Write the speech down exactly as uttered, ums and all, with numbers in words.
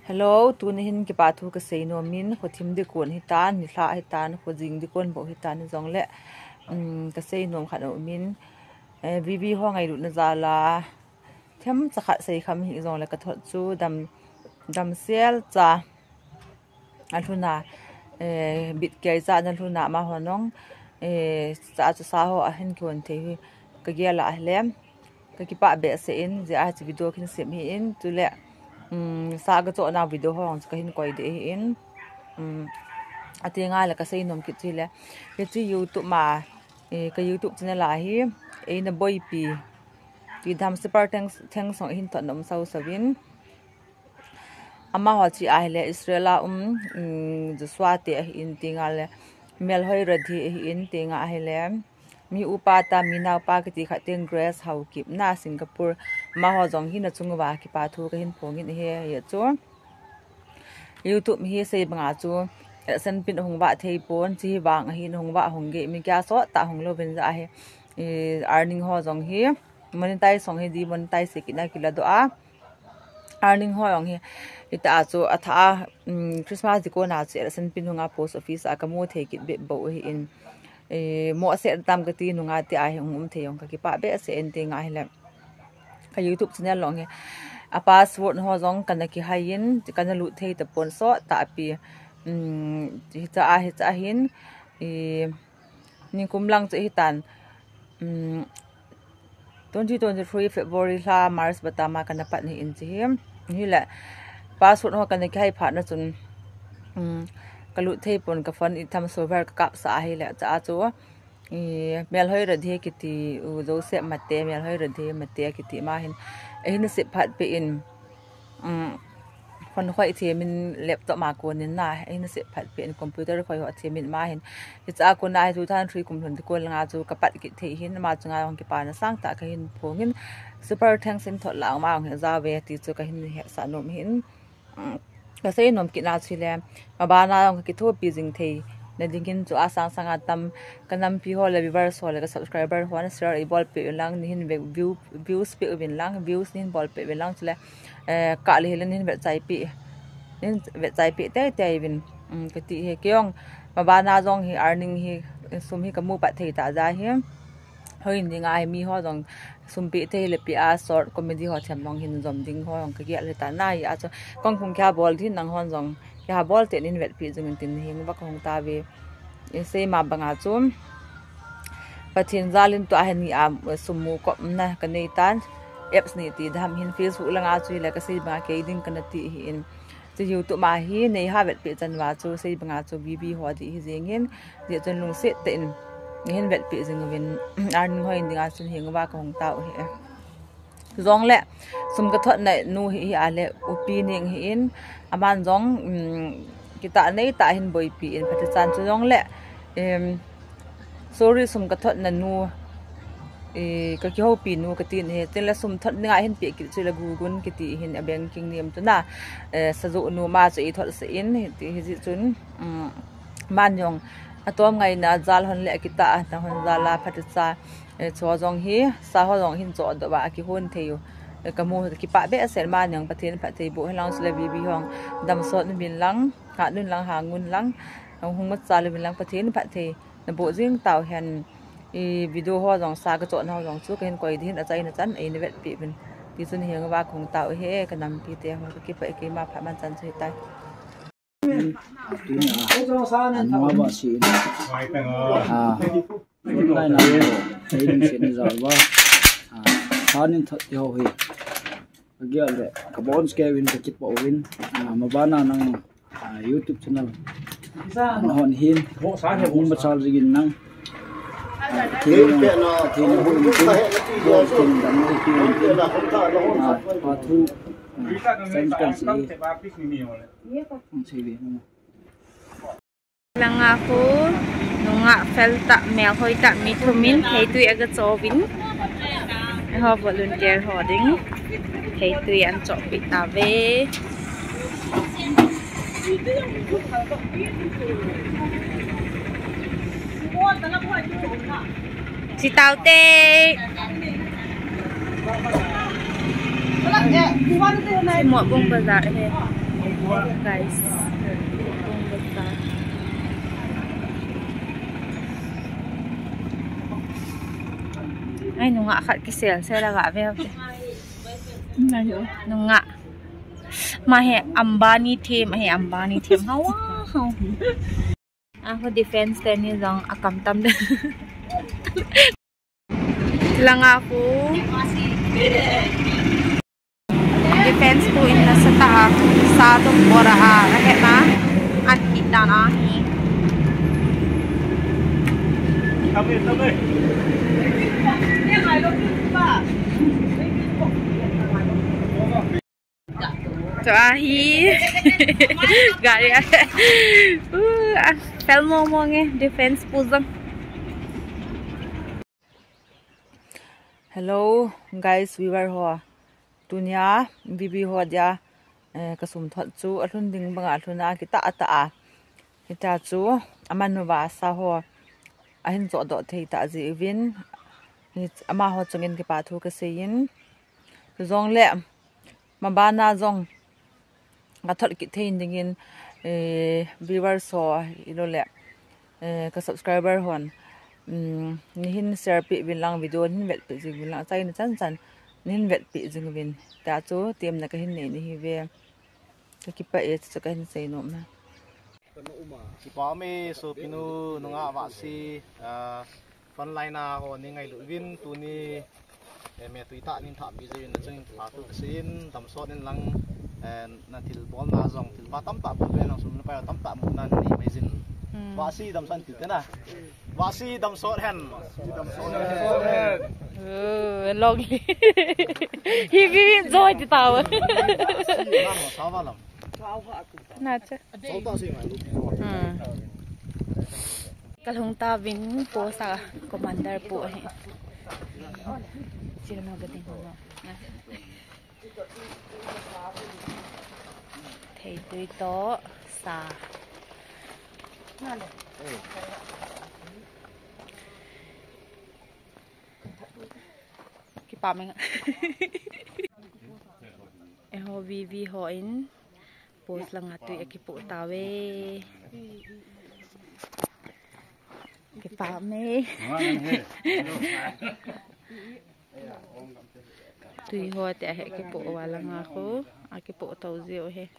Hello, tuni hin kipa thu kasei nom in, khothim ding kon hitan, nilhah hitan, khojing ding kon bou hitan, hijongle, um, kasei nom khat aumin, eh, V V ho ngailutna jal a, themcha khat sei kham hijongle kathot chu dam, damsel cha alhun a, eh, bit kei cha nalhun a amaho nong, eh, cha chu sa ho ahin kihon thei hi kagel a ahile. Kakipah behseh in, jeh a hiche video kahin sem hi in, chule, um, sa kachoh nau video ho chu kahin koi deh hi in, um, ati nga le kasei nom kit chu hile, hiche YouTube ma, eh, ka YouTube channel a hi, eina boipi, ti dam super thanks, thanks song hin thot nom sau sau in. Amaho chu ahile Israel a um, um, Joshua te ahin ti nga le, Melhoi Radhi ahin ti nga ahile, mi upa ta, mi naopa kiti khat teng Grace Haokip na Singapore, amaho jong hi nachung uva kipa thu kahin phong in ahi, ahi chu. YouTube hi sei banga chu, eh, AdSense pin hung vah thei pon, chu hi vang ahin hung vah hung gei, mi kia sot ta hung louvin jeh a hi, eh, earning ho jong hi, monetize jong hi demonetize kit na kila doh a. Earning ho jong hi, hita chu atha a, um, Christmas ding kon a chu AdSense pin hung a post office a kamu thei kit bep bou hi in, eh, mo se tam kati nunga ti a hi hung um thei jong kakipah behseh in ti nga hile. Ka YouTube channel jong hi, a password ho jong kana kihai in, kana lut thei tapon sot tahpi, um, hicha a, hicha a hin, eh, nikum lang chu hitan, um, twenty twenty-three February lha March bata ma kana pat hi in chu hi. Hile, password ho kana kihai phat na chun, um, kalut thei pon ka phone itham server kakap sah ahile, cha a chu, i, Melhoi Radhi kiti, u Joseph Mate, Melhoi Radhi Mate kiti ma hin, ahin sep phat peh in, um, phone khoi them in laptop ma kon in na, ahin sep phat peh in computer khoi ho them in ma hin. Hicha a kon a hi two thousand three kum lhun ding kon langa chu kapat kit thei hin, ama chunga jong kipana sangtah kahin phong in, super thanks in thot lang ma jong hi jao ve ti chu kahin hetsah nom hin. Um, kasei nom kit na chu hile, mabana jong kakithopi jing thei na ding hin chu asang sanga tam ka nampi ho le viewers ho le ka subscriber ho na share ibol peh uvin lang, neihin ve-, view, views peh uvin lang, views neihin bol peh uvin lang chule, eh, kah le hile neihin vetchai peh, neihin vetchai peh teitei uvin, um, kati hi. Kei jong mabana jong hi earning hi, sum hi kamu pat thei ta jeh hi. Hoi in dinga hi mi ho jong sum peh thei le peh a short comedy ho them jong hin jom ding ho jong kagel le ta na hi a chu. Kong kong kya bol din nang hon jong kya bol te nin vetpi jing in tin hing va kahung ta ve. I sei ma banga chu Pathen jal in tua hin ni a sum mu kop na kanei tan. Apps ni ti dam hin Facebook langa chu hile kasei banga kei ding kana ti hi in. Chu YouTube ma hi nei ha vetpi chan uva chu sei banga chu V V ho di hi jing in. Jeh chun lungset tah in, neihin vetpi jing uvin, earning hoi in dinga chun hing uva kahung tao hi. Jongle, sum kathot na nu hi, hi a le, upi ning hi in, aman jong, um, kitah nei tah hin boipi in, phatechan chu jongle, um, sorry, sum kathot na nu, eh, kakihoupi nu kati na hi, tin le sum thot dinga hin peh kit chu le gugun kiti hin a banking name tu na, eh, sajoh nu ma chu eithot sah in, hi ti hi jeh chun, um, man jong, atom ngaina jal hon le akitah a, na hon jal a phatecha, eh, cho jong hi, sa ho jong hin cho doh a, akihon thei u. Eh, kamu kipah behseh, man jong Pathen phatthei boh hen lang chule V V hong damsot un lang, hat un lang, hang un lang, hung machal un lang Pathen phatthei naboh jing tau hen. I video ho jong sa kachoh na ho jong chu kahin koi din achaina chan eina vetpi uvin. Ti chun hing uva kahung tao hi ka nampi te ho kakipah e keima phat man chan chu hitai. Tuni a, a nunga ba si in. A, frontline a, ei lungset na jal uva. A, sa nin thot ti ho hi. Ka gel le, ka bon ske uvin ka kipah uvin. A, mabana nang, a, YouTube channel. Nahon hin, hung machal jing in nang. A, Pathen, Pathen, Pathen, dam, Pathen, a, pa thu, a, chan kan si. Langa khu nungah fel tah, melhoi tah mi thum in theitui aga cho uvin. Eiho volunteer ho ding theitui ahin chohpeh tauve. Sitaote. Mohbung bazar hi. Guys. Ai, nungah khat kisel sel a ga ve. Nungah. Ma he Ambani them, he Ambani them. Hawa, hawa. Aho defense te ni jong akam tam de. Langa khu defense khu in nasa ta a, sa dom bora a, ahe na, an hi dan ahi. Chu ahi. Gari a. Uh, a fel mong mong e, defense pu jong. Hello, guys, viewer ho. Tunia, V V ho dia, eh, ka sum thot chu, alhun ding banga alhun a, kitah a tah a. Hita chu, aman uva sa ho, ahin chohdoh thei tah jeh uvin, ni, amaho chungin kipa thu kasei in. Chujongle, mabana jong, ka thot kit thei dingin, eh, viewers ho, ilou le, eh, ka subscriber hon, um, neihin share peh uvin lang, video neihin vetpeh jing uvin lang, achaina chan chan, neihin vetpeh jing uvin. Tia chu, temna kahin nei nahi uve. Ka kipah e, chu kahin sei nom e. Kipa ume, sopinu, nungah Vahsi, ah, frontline a ho nei ngailut uvin, tuni, eh, metui tah nei thahpeh jeh uvin, nachung in kipa thu kasei in, damsot in lang, eh, nathilbolna jong, thilpha tamtah bol uvin lang, sum le pai tamtah muna nei nei mai jin. Hmm. Vahsi damsot in ti te na. Vahsi damsot hen. Oh, long. Hi vi vi joy ti tao. Vahsi, lang, sawa lam. Na che. Sawa ta si ngai lu. Hmm. Kalhung tauvin post a commander pu ahi. Chirma ga ding ho. Theitui toh sa. Kipa meng. Eiho V V hon post langa tui akipoh tauve. Kipa me. Tui ho te ahe kipoh uva langa khu akipoh tau jiu ahi.